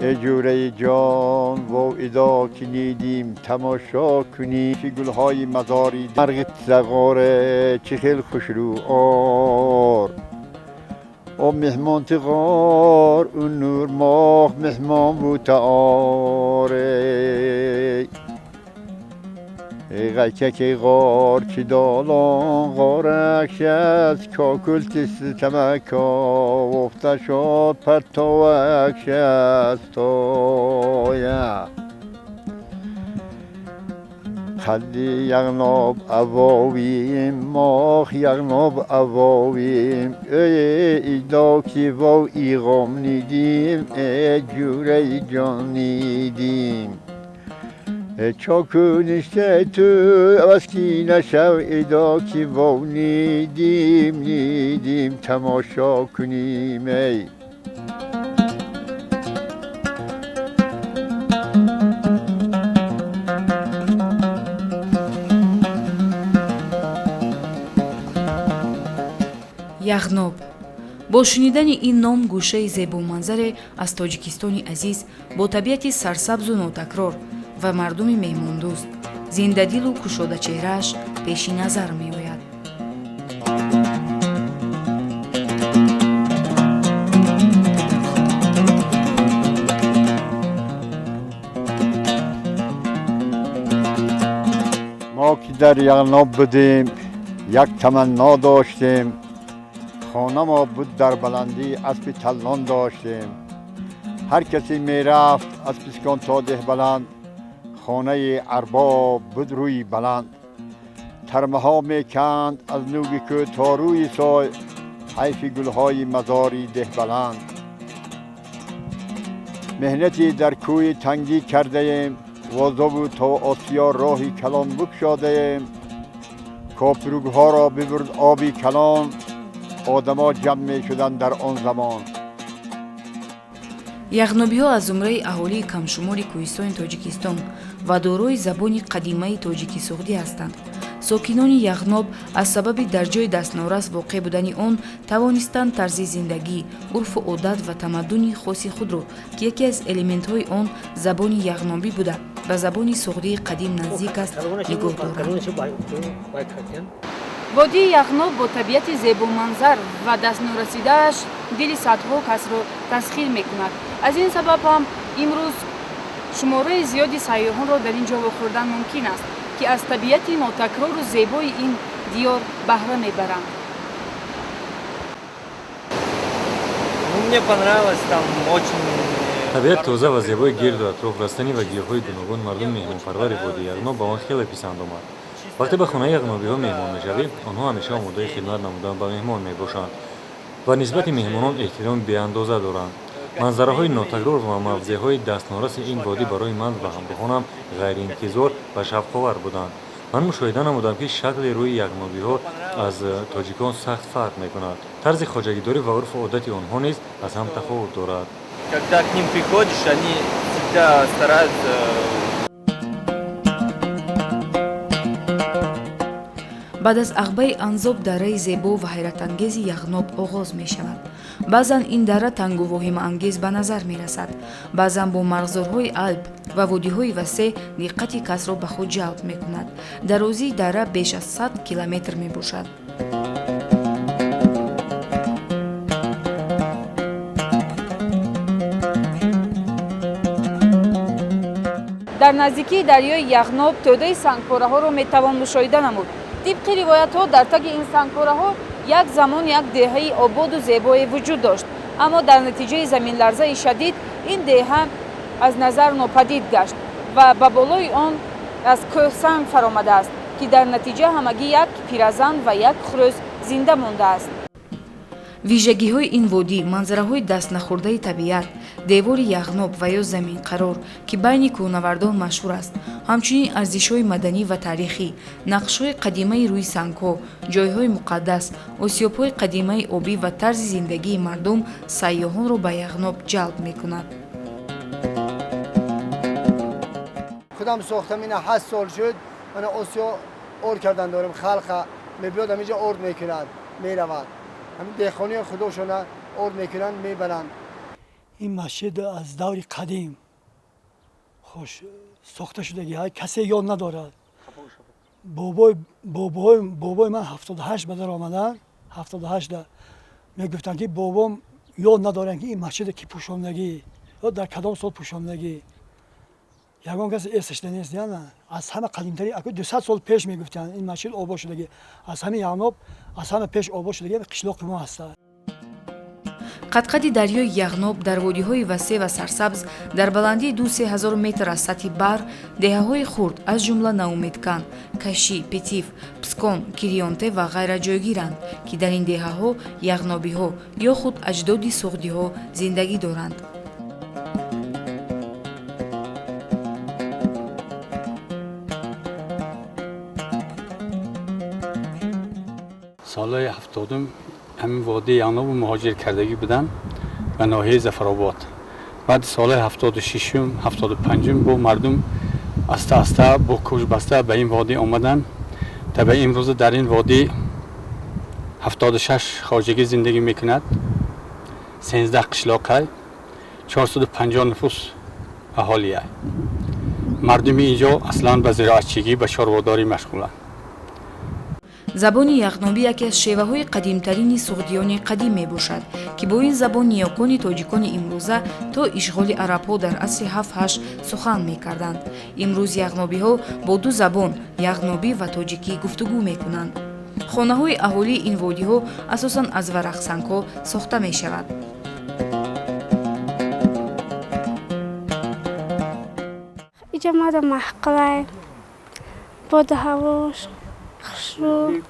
Эй ҷӯраи ҷон, во идо ки нидим тамошо кунӣ, ки гулҳои мазори марғи зағоре чӣ хел хушрӯ ор. О меҳмон тиғор, ӯ нур моҳ меҳмон бутаоре. Эй ғайкаки ғор ки долон ғорак шаст, кокул тиси тамако уфта шуд партовак шаст. Тоя қадди Яғноб авовим, моҳ Яғноб авовим. Эй идо ки во иғом нидим, э ҷӯраи ҷон нидим. Чоку ниште ту аваз ки нашав, идо ки во нидим, нидим тамошо куним эй. Яғноб. Бо шунидани ин ном гӯшаи зебоманзаре аз Тоҷикистони азиз бо табиати сарсабзу нотакрор ва мардуми меҳмондӯст, зиндадилу кушодачеҳрааш пеши назар меояд. Мо ки дар Яғноб будем, як таманно доштем. Хона мо буд дар баландӣ, аспи таллон доштем. Ҳар касе мерафт аз Пискон то Деҳбаланд, хонаи арбоб буд рӯи баланд. Тармаҳо меканд аз нӯги кӯ то рӯи сой, ҳайфи гулҳои мазори Деҳбаланд. Меҳнати дар кӯи тангӣ кардаем, возову то Осиё роҳи калон букшодаем. Копругҳоро бибурд оби калон, одамо ҷамъ мешуданд дар он замон. Яғнобиҳо аз зумраи аҳолии камшумори кӯҳистони Тоҷикистон ва дорои забони қадимаи тоҷики суғдӣ ҳастанд. Сокинони Яғноб аз сабаби дар ҷои дастнорас воқеъ будани он тавонистанд тарзи зиндагӣ, урфу одат ва тамаддуни хоси худро, ки яке аз элементҳои он забони яғнобӣ буда, ба забони суғдии қадим наздик аст, нигоҳ доранд. Водии Яғноб бо табиати зебоманзар ва дастнорасидааш дили садҳо касро тасхир мекунад. Аз ин сабаб ҳам имрӯз шумораи зиёди сайёҳонро дар ин ҷо вохӯрдан мумкин аст, ки аз табиати нотакрору зебои ин диёр баҳра мебаранд. Ну, мне понравилось там очень. Табиат тоза ва зебои гирду атроф, растанӣ ва гиёҳҳои гуногун, мардуми меҳмонпарвари водии Яғноб ба ман хеле писанд омад. Вақте ба хонаи яғнобиҳо меҳмон мешавӣ, онҳо ҳамеша омодаи хидмат намудан ба меҳмон мебошанд ва нисбати меҳмонон эҳтироми беандоза доранд. Манзараҳои нотакрор ва мавзеъҳои дастнораси ин водӣ барои ман ва ҳамроҳонам ғайриинтизор ва шавқовар буданд. Ман мушоҳида намудам, ки шакли рӯи яғнобиҳо аз тоҷикон сахт фарқ мекунад. Тарзи хоҷагидорӣ ва урфу одати онҳо низ аз ҳам тафовут дорад. Когда к ним приходишь, они всегда стараются. Баъд аз ағбаи Анзоб дараи зебо ва ҳайратангези Яғноб оғоз мешавад. Баъзан ин дара тангу воҳимаангез ба назар мерасад, баъзан бо марғзорҳои Алп ва водиҳои васеъ диққати касро ба худ ҷалб мекунад. Дарозии дара беш аз 100 километр мебошад. Дар наздикии дарёи Яғноб тӯдаи сангпораҳоро метавон мушоҳида намуд. Тибқи ривоятҳо, дар таги ин сангпораҳо як замон як деҳаи ободу зебое вуҷуд дошт, аммо дар натиҷаи заминларзаи шадид ин деҳа аз назар нопадид гашт ва ба болои он аз кӯҳ санг фаромадааст, ки дар натиҷа ҳамагӣ як пиразан ва як хурӯс зинда мондааст. Вижагиҳои ин водӣ: манзараҳои дастнахӯрдаи табиат, девори Яғноб ва ё заминқарор, ки байни кӯҳнавардон машҳур аст, ҳамчунин арзишҳои маданӣ ва таърихӣ, нақшҳои қадимаи рӯи сангҳо, ҷойҳои муқаддас, осиёбҳои қадимаи обӣ ва тарзи зиндагии мардум сайёҳонро ба Яғноб ҷалб мекунад. Худам сохтам ина, 8 сол шуд. Мана осиё ор кардан дорем. Халқа мебиёд, ҳаминҷа орд мекунад, меравад. Ҳамин деҳқони худошона орд мекунанд, мебаранд. Ин масҷид аз даври қадим хуш сохта шудагӣ, касе ёд надорад. Бобои ман 78 ба дар омадан, 78-да мегуфтанд, ки бобом ёд надоранд, ки ин масҷиде ки пӯшондагӣ ё дар кадом сол пӯшондагӣ, ягон касе эсашда нест. Яна аз ҳама қадимтари 200 сол пеш мегуфтанд, ин масҷид обод шудагӣ. Аз ҳамин Яғноб аз ҳама пеш обод шудагӣ қишлоқи мо ҳастад. Қадқади дарёи Яғноб дар водиҳои васеъ ва сарсабз дар баландии 2-3 ҳазор метр аз сатҳи баҳр деҳаҳои хурд, аз ҷумла Наумедкан, Каши, Петиф, Пскон, Кирионте ва ғайра ҷойгиранд, ки дар ин деҳаҳо яғнобиҳо ё худ аҷдоди суғдиҳо зиндагӣ доранд. Солҳои 70-ум ҳамин водии Яғнобу муҳоҷир кардагӣ буданд ба ноҳияи Зафаробод. Баъди солҳои 76-ум, 75-ум бо мардум аста аста бо кӯчбаста ба ин водӣ омаданд. Та ба имрӯза дар ин водӣ 76 хоҷагӣ зиндагӣ мекунад, 13 қишлоқай, 450 нуфус аҳолия. Мардуми ин ҷо аслан ба зироатчигӣ, ба чорводорӣ машғуланд. Забони яғнобӣ яке аз шеваҳои қадимтарини суғдиёни қадим мебошад, ки бо ин забон ниёкони тоҷикони имрӯза то ишғоли арабҳо дар асри 7-8 сухан мекарданд. Имрӯз яғнобиҳо бо ду забон, яғнобӣ ва тоҷикӣ, гуфтугӯ мекунанд. Хонаҳои аҳолии ин водиҳо асосан аз варақсангҳо сохта мешавад. Иҷа мада маҳқалай, боду ҳавош хушрӯ,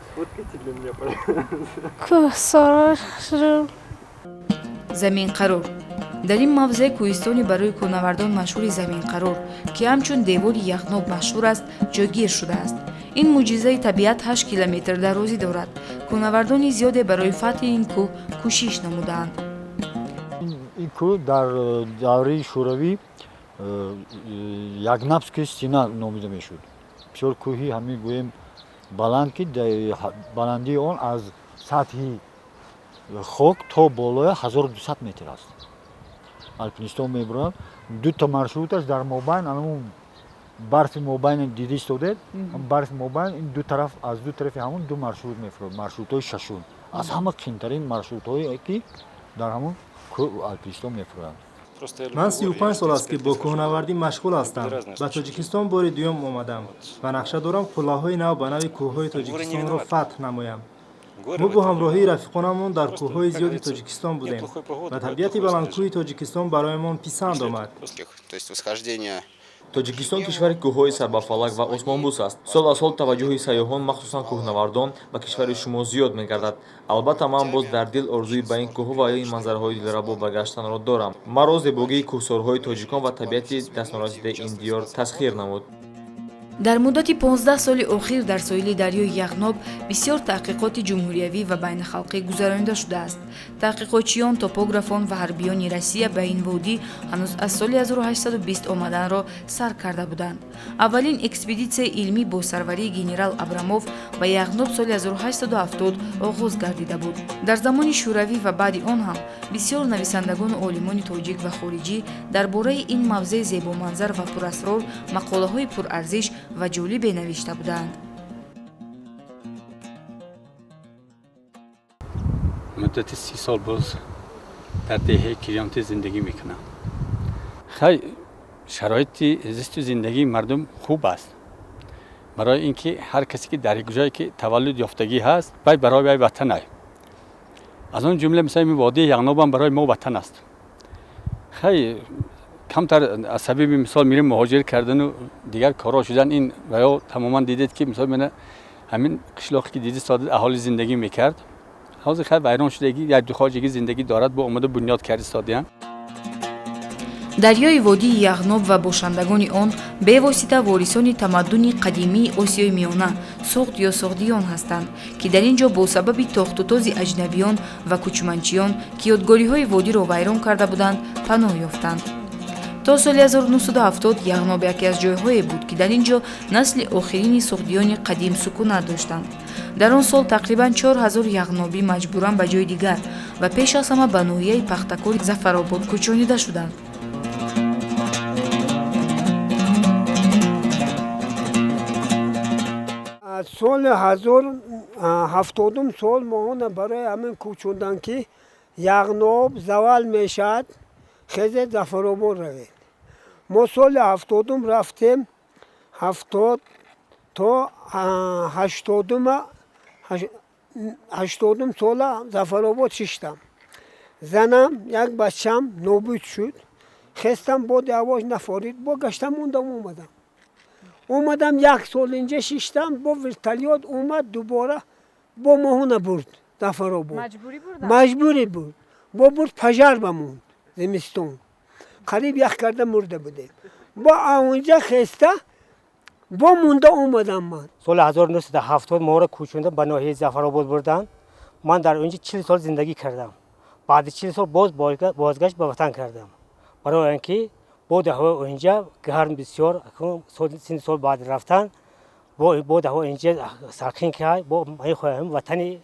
кӯҳсорош хушрӯ. Заминқарор. Дар ин мавзеъ кӯҳистони барои кӯҳнавардон машҳури Заминқарор, ки ҳамчун девори Яғноб машҳур аст, ҷойгир шудааст. Ин мӯъҷизаи табиат 8 километр дарозӣ дорад. Кӯҳнавардони зиёде барои фатҳи ин кӯҳ кӯшиш намудаанд. Ин кӯҳ дар давраи Шӯравӣ Ягнобская стена номида мешуд. Бисёр кӯҳи ҳамин гӯем баланд, ки баландии он аз сатҳи хок то болоя 1200 метр аст. Алпинистон мебуранд, дута маршруташ дар мобайн, анамун барфи мобайн дида истодед, барфи мобайн ин ду тараф, аз ду тарафи ҳамун ду маршрут мефурод, маршрутҳои шашум, аз ҳама қиинтарин маршрутҳое, ки дар ҳамун кӯҳ алпинистон мефуранд. Ман 35 сол аст, ки бо кӯҳнавардӣ машғул ҳастам. Ба Тоҷикистон бори дуюм омадам ва нақша дорам қуллаҳои нав ба нави кӯҳҳои Тоҷикистонро фатҳ намоям. Мо бо ҳамроҳии рафиқонамон дар кӯҳҳои зиёди Тоҷикистон будем ва табиати баландкӯҳи Тоҷикистон бароямон писанд омад. Тоҷикистон кишвари кӯҳҳои сарбафалак ва осмонбӯс аст. Сол аз сол таваҷҷӯҳи сайёҳон, махсусан кӯҳнавардон, ба кишвари шумо зиёд мегардад. Албатта, ман боз дар дил орзуи ба ин кӯҳҳо ва ин манзараҳои дилрабо баргаштанро дорам. Маро зебогии кӯҳсорҳои тоҷикон ва табиати дастнорасидаи ин диёр тасхир намуд. Дар муддати 15 соли охир дар соҳили дарёи Яғноб бисёр таҳқиқоти ҷумҳуриявӣ ва байналхалқӣ гузаронида шудааст. Таҳқиқотчиён, топографон ва ҳарбиёни Россия ба ин водӣ ҳанӯз аз соли 1820 омаданро сар карда буданд. Аввалин экспедитсияи илмӣ бо сарварии генерал Абрамов ба Яғноб соли 1870 оғоз гардида буд. Дар замони Шӯравӣ ва баъди он ҳам бисёр нависандагону олимони тоҷик ва хориҷӣ дар бораи ин мавзеи зебоманзар ва пурасрор мақолаҳои пурарзиш ва ҷолибе навишта буданд. Муддати 30 сол боз дар деҳаи Кирёнте зиндагӣ мекунам. Хай, шароити зисту зиндагии мардум хуб аст, барои ин ки ҳар касе ки дар ҷое ки таваллуд ёфтагӣ ҳаст, вай барои вай ватан ай. Аз он ҷумла мисали ин водии Яғнобам барои мо ватан аст. Хай, камтар аз сабаби мисол мирем муҳоҷир кардану дигар корҳо шудан ин ва ё тамоман дидед, ки мисол мена ҳамин қишлоқе ки диди сода аҳолӣ зиндагӣ мекард, ҳозир хай вайрон шудагӣ, як ду хоҷагӣ зиндагӣ дорад, бо омада бунёд кард истодиян. Дарёи водии Яғноб ва бошандагони он бевосита ворисони тамаддуни қадимии Осиёи Миёна, суғд ё суғдиён ҳастанд, ки дар ин ҷо бо сабаби тохтутози аҷнабиён ва кӯчманчиён, ки ёдгориҳои водиро вайрон карда буданд, паноҳ ёфтанд. То соли 1970 Яғноб яке аз ҷойҳое буд, ки дар ин ҷо насли охирини суғдиёни қадим сукунат доштанд. Дар он сол тақрибан 4000 яғнобӣ маҷбуран ба ҷои дигар, Ва пеш аз ҳама ба ноҳияи Пахтакори Зафаробод кӯчонида шуданд. Соли 1070 сол моҳона барои ҳамин кӯчондан, ки Яғноб завал мешавад, хезе Зафаробод равед. Мо соли 70-ум рафтем, 70 то 80-ум сола Зафаробод шиштам. Занам, як бачам нобуд шуд. Хестам, боди ҳавош нафорид, бо гаштам, мондам, омадам. Омадам, як сол инҷа шиштам, бо вертолёт омад, дубора бо моҳона бурд Зафаробод. Маҷбурӣ бурд. Бо бурд, пожар ба монд, зимистон. Қариб ях карда мурда будем. Бо онҷа хеста бо монда омадам ман. Соли 1970 моро кӯчонда ба ноҳияи Зафаробод бурданд. Ман дар онҷа 40 сол зиндагӣ кардам. Баъди 40 сол боз бозгашт ба ватан кардам. Барои он ки боди ҳавои онҷа гарм бисёр, сини сол баъди рафтан боди ҳаво инҷа сарқин кард, бо мехоҳем ватани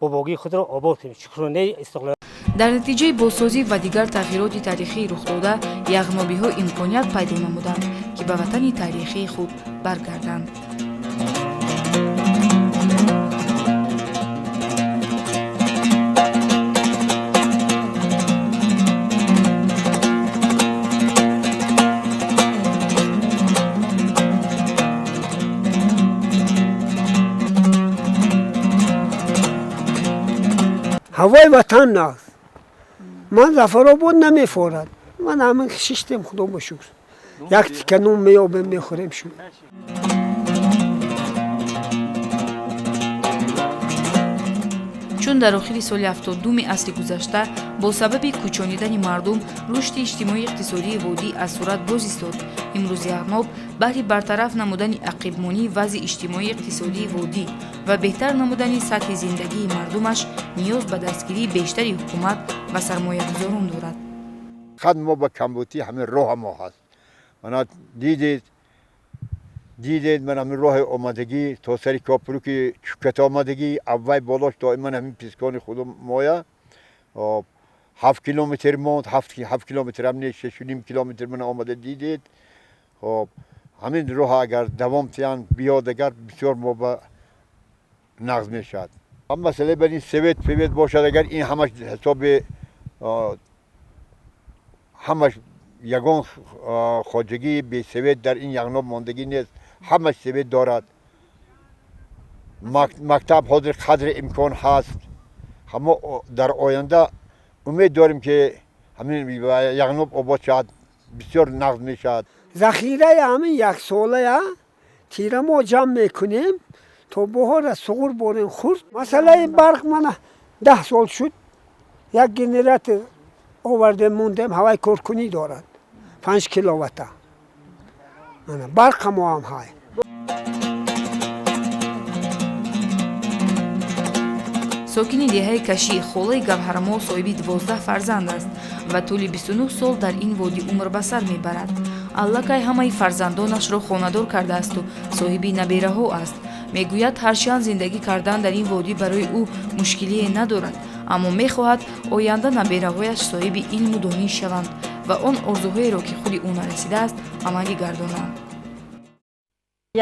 бобогии худро обод кунем. Шукронаи истиқлол. Дар натиҷаи бозсозӣ ва дигар тағйироти таърихии рухдода яғнобиҳо имконият пайдо намуданд, ки ба ватани таърихии худ баргарданд. Ҳавои ватан нағз. Ман Зафаробод намефорад. Ман ҳамин шиштем, худо ба шукр. Як тика нон меёбем, мехӯрем, шуд. Чун дар охири соли 72-ми асри гузашта бо сабаби кӯчонидани мардум рушди иҷтимоию иқтисодии водӣ аз сурат боз истод, имрӯз Яғноб баҳри бартараф намудани ақибмонии вазъи иҷтимоию иқтисодии водӣ ва беҳтар намудани сатҳи зиндагии мардумаш ниёз ба дастгирии бештари ҳукумат ва сармоягузорон дорад. Хад мо ба камбутӣ ҳамин роҳа мо ҳаст. Мана дидед, ман ҳамин роҳи омадагӣ то сари копруки Чуката омадагӣ, аввай болош то ман ҳамин пискони худу моя 7 километр монд, 7 километр ҳам не, 6.5 километр ман омада дидед. Хоб, ҳамин роҳ агар давом тиҳанд, биёд, агар бисёр мо ба нағз мешавад. Масъалаи бар ин свет певет бошад, агар ин ҳамаш ҳисоби ҳамаш ягон хоҷагии бесвет дар ин Яғноб мондагӣ нест, ҳамаш свет дорад. Мактаб ҳозир қадри имкон ҳаст. Ҳамо дар оянда умед дорем, ки ҳамин Яғноб обод шавад, бисёр нағз мешавад. Захираи ҳамин яксолая тирамо ҷамъ мекунем, то баҳора суғур борем хурд. Масъалаи барқ мана 10 сол шуд, як генератор овардем, мондем, ҳавай коркунӣ дорад, 5 киловатта. Барқа мо ҳам ҳай. Сокини деҳаи Кашӣ, холаи Гавҳармо соҳиби 12 фарзанд аст ва тӯли 29 сол дар ин водӣ умр ба сар мебарад. Аллакай ҳамаи фарзандонашро хонадор кардаасту соҳиби набераҳо аст. Мегӯяд, ҳарчанд зиндагӣ кардан дар ин водӣ барои ӯ мушкилие надорад, аммо мехоҳад оянда набераҳояш соҳиби илму дониш шаванд ва он орзуҳоеро, ки худи ӯ нарасидааст, амалӣ гардонанд.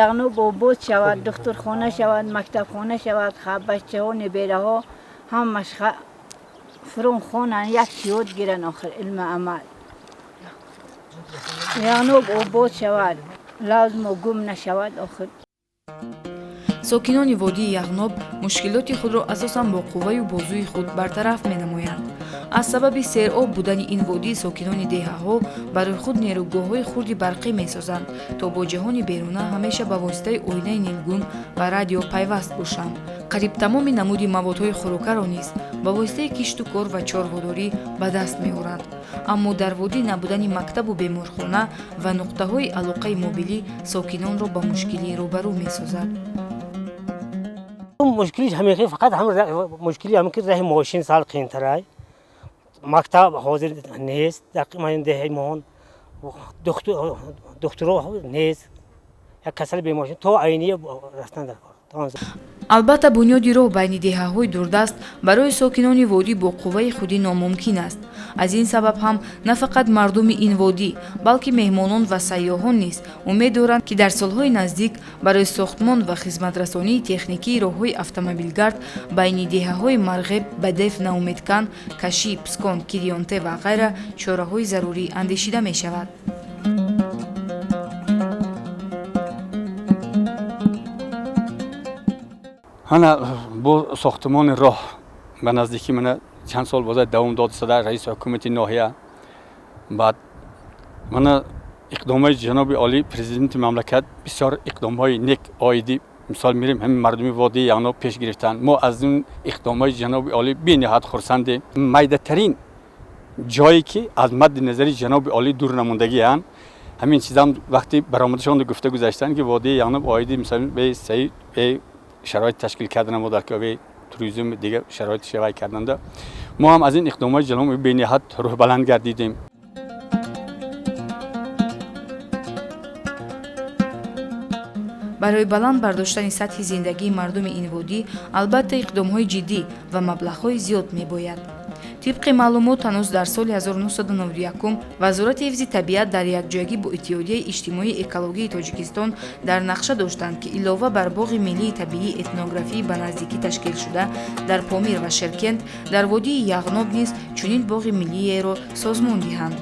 Яғноб обод шавад, духтурхона шавад, мактабхона шавад, бачаҳо, небераҳо ҳамаш фурун хонанд, як чӣ ёд гиранд, охир илму амал. Яғноб обод шавад, лавзмо гум нашавад охир. Сокинони водии Яғноб мушкилоти худро асосан бо қувваю бозуи худ бартараф менамоянд. Аз сабаби сероб будани ин водӣ сокинони деҳаҳо барои худ нерӯгоҳҳои хурди барқӣ месозанд, то бо ҷаҳони беруна ҳамеша ба воситаи оинаи нилгун ва радио пайваст бошанд. Қариб тамоми намуди маводҳои хӯрокаро низ ба воситаи кишту кор ва чорводорӣ ба даст меоранд. Аммо дар водӣ набудани мактабу беморхона ва нуқтаҳои алоқаи мобилӣ сокинонро ба мушкилӣ рӯбарӯ месозад. Мушкилиш ҳамин, фақат мушкили ҳамин ки раҳи мошин сал қиинтарай. Мактаб ҳозир нест дар деҳаи моҳон, духтуро нест, як касали беморшин то Айния рафтан дар кор. Албатта, бунёди роҳ байни деҳаҳои дурдаст барои сокинони водӣ бо қувваи худӣ номумкин аст. Аз ин сабаб ҳам на фақат мардуми ин водӣ, балки меҳмонон ва сайёҳон низ умед доранд, ки дар солҳои наздик барои сохтмон ва хизматрасонии техникии роҳҳои автомобилгард байни деҳаҳои Марғеб, Бадев, Наумедкан, Кашӣ, Пскон, Кирёнте ва ғайра чораҳои зарурӣ андешида мешавад. Ҳана бо сохтмони роҳ ба наздикӣ мана чанд сол боза давом дод шуда раиси ҳукумати ноҳия. Баъд мана иқдомҳои ҷаноби олӣ президенти мамлакат бисёр иқдомҳои нек оидӣ, мисол мирем, ҳамин мардуми водии Яғноб пеш гирифтанд. Мо аз ин иқдомҳои ҷаноби олӣ бениҳоят хурсандем. Майдатарин ҷое ки аз мадди назари ҷаноби олӣ дур намондагианд, ҳамин чизам вақти баромадашон гуфта гузаштанд, ки водии Яғноб оиди мисол бе шароит ташкил кардан мо дар ки туризм дигар шароит шавай карданда, мо ҳам аз ин иқдомҳои ҷаноби бениҳоят рӯҳбаланд гардидем. Барои баланд бардоштани сатҳи зиндагии мардуми ин водӣ албатта иқдомҳои ҷиддӣ ва маблағҳои зиёд мебояд. Тибқи маълумот, ҳанӯз дар соли 1991 Вазорати ҳифзи табиат дар якҷоягӣ бо Иттиҳодияи иҷтимоии экологии Тоҷикистон дар нақша доштанд, ки илова бар боғи миллии табиии этнографӣ ба наздикӣ ташкилшуда дар Помир ва Шеркент, дар водии Яғноб низ чунин боғи миллиеро созмон диҳанд.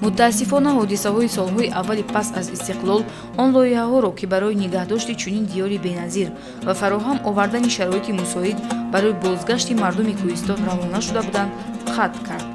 Мутаассифона, ҳодисаҳои солҳои аввали пас аз истиқлол он лоиҳаҳоро, ки барои нигаҳдошти чунин диёри беназир ва фароҳам овардани шароити мусоид барои бозгашти мардуми кӯҳистон равона шуда буданд, қатъ кард.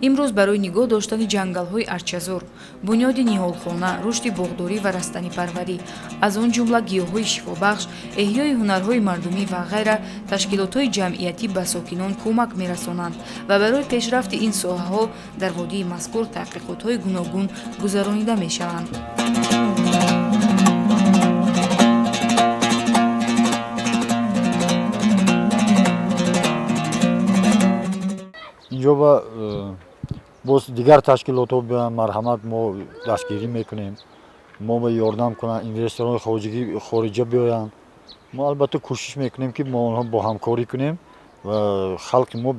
Имрӯз барои нигоҳ доштани ҷангалҳои арчазор, бунёди ниҳолхона, рушди боғдорӣ ва растанипарварӣ, аз он ҷумла гиёҳҳои шифобахш, эҳёи ҳунарҳои мардумӣ ва ғайра ташкилотҳои ҷамъиятӣ ба сокинон кӯмак мерасонанд ва барои пешрафти ин соҳаҳо дар водии мазкур таҳқиқотҳои гуногун гузаронида мешаванд. Инҷо ба боз дигар ташкилотҳо биёянд, марҳамат, мо дастгирӣ мекунем, мо ба ёрдам кунанд, инвесторҳои хориҷа биёянд. Мо албатта кӯшиш мекунем, ки мо онҳо бо ҳамкорӣ кунем ва халқи мо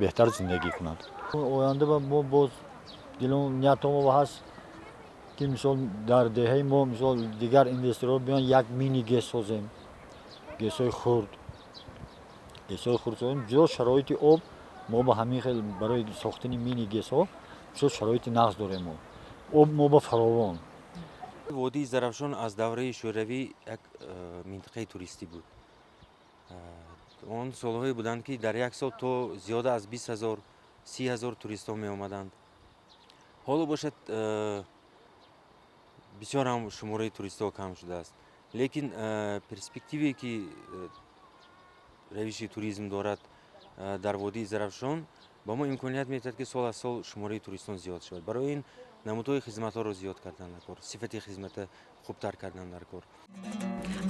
беҳтар зиндагӣ кунад. Оянда мо боз дилон ниятомо ҳаст, ки мисол дар деҳаи мо мисол дигар инвесторҳо биёянд, як мини ГЭС созем, ГЭСҳои хурд, ГЭСҳои хурд созем. Ҷудо шароити об мо ба ҳамин хел барои сохтани мини ГЭСҳо бисёр шароити нағз дорем мо. Об мо ба фаровон. Водии Зарафшон аз давраи Шӯравӣ як минтақаи туристӣ буд. Он солҳое буданд, ки дар як сол то зиёда аз 20 000, 30 000 туристҳо меомаданд. Ҳоло бошад, бисёр ҳам шумораи туристҳо кам шудааст, лекин перспективе, ки равиши туризм дорад дар водии Зарафшон, ба мо имконият медиҳад, ки сол аз сол шумораи туристон зиёд шавад. Барои ин намудҳои хизматҳоро зиёд кардан дар кор, сифати хизмата хубтар кардан дар кор.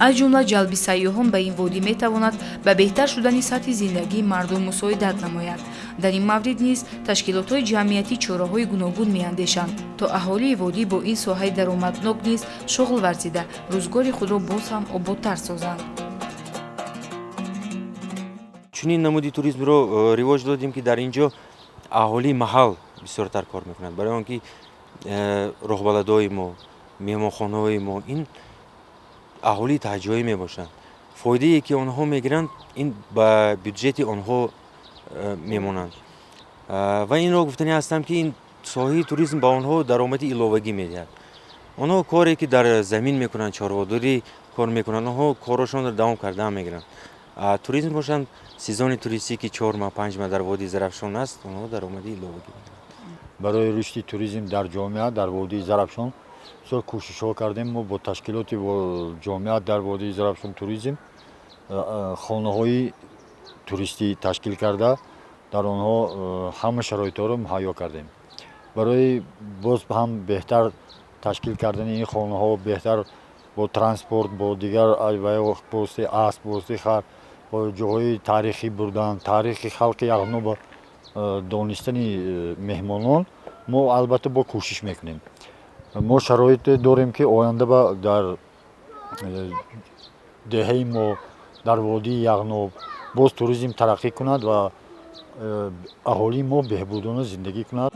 Аз ҷумла ҷалби сайёҳон ба ин водӣ метавонад ба беҳтар шудани сатҳи зиндагии мардум мусоидат намояд. Дар ин маврид низ ташкилотҳои ҷамъиятӣ чораҳои гуногун меандешанд, то аҳолии водӣ бо ин соҳаи даромаднок низ шуғл варзида, рӯзгори худро боз ҳам ободтар созанд. Чунин намуди туризмро ривоҷ додем, ки дар ин ҷо аҳолии маҳал бисёртар кор мекунад, барои он ки роҳбаладои мо, меҳмонхонаҳои мо ин аҳолии таҳҷоӣ мебошанд. Фоидае ки онҳо мегиранд, ин ба бюҷети онҳо мемонанд. Ва инро гуфтанӣ ҳастам, ки ин соҳаи туризм ба онҳо даромади иловагӣ медиҳад. Онҳо коре ки дар замин мекунанд, чорводорӣ кор мекунанд, онҳо корашонро давом карда мегиранд. Туризм бошанд, сезони туристӣ ки 4 моҳ, 5 моҳ дар водии Зарафшон аст, онҳо даромади иловагӣ мегиранд. Барои рушди туризм дар ҷомеа дар водии Зарафшон бисёр кӯшишҳо кардем. Мо бо ташкилоти ҷомеа дар водии Зарафшон туризм хонаҳои туристӣ ташкил карда, дар онҳо ҳама шароитҳоро муҳайё кардем. Барои боз ҳам беҳтар ташкил кардани ин хонаҳо, беҳтар бо транспорт, бо дигар воситаи асп, воситаи хар бо ҷоҳои таърихӣ бурдан, таърихи халқи Яғнобо донистани меҳмонон, мо албатта бо кӯшиш мекунем. Мо шароите дорем, ки оянда дар деҳаи мо дар водии Яғноб боз туризм тараққӣ кунад ва аҳолии мо беҳбудона зиндагӣ кунад.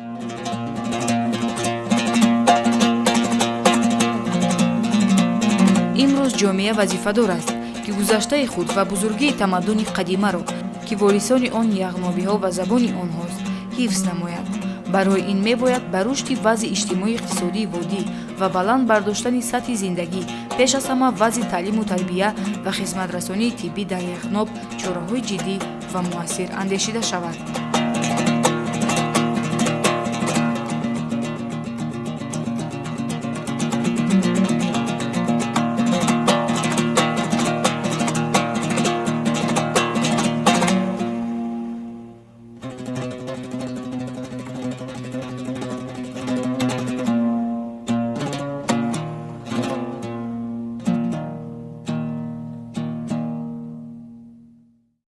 Имрӯз ҷомеа вазифадор аст, ки гузаштаи худ ва бузургии тамаддуни қадимаро, ки ворисони он яғнобиҳо ва забони онҳост, ҳифз намояд. Барои ин мебояд ба рушди вазъи иҷтимоию иқтисодии водӣ ва баланд бардоштани сатҳи зиндагӣ, пеш аз ҳама вазъи таълиму тарбия ва хизматрасонии тиббӣ дар Яғноб чораҳои ҷиддӣ ва муассир андешида шавад.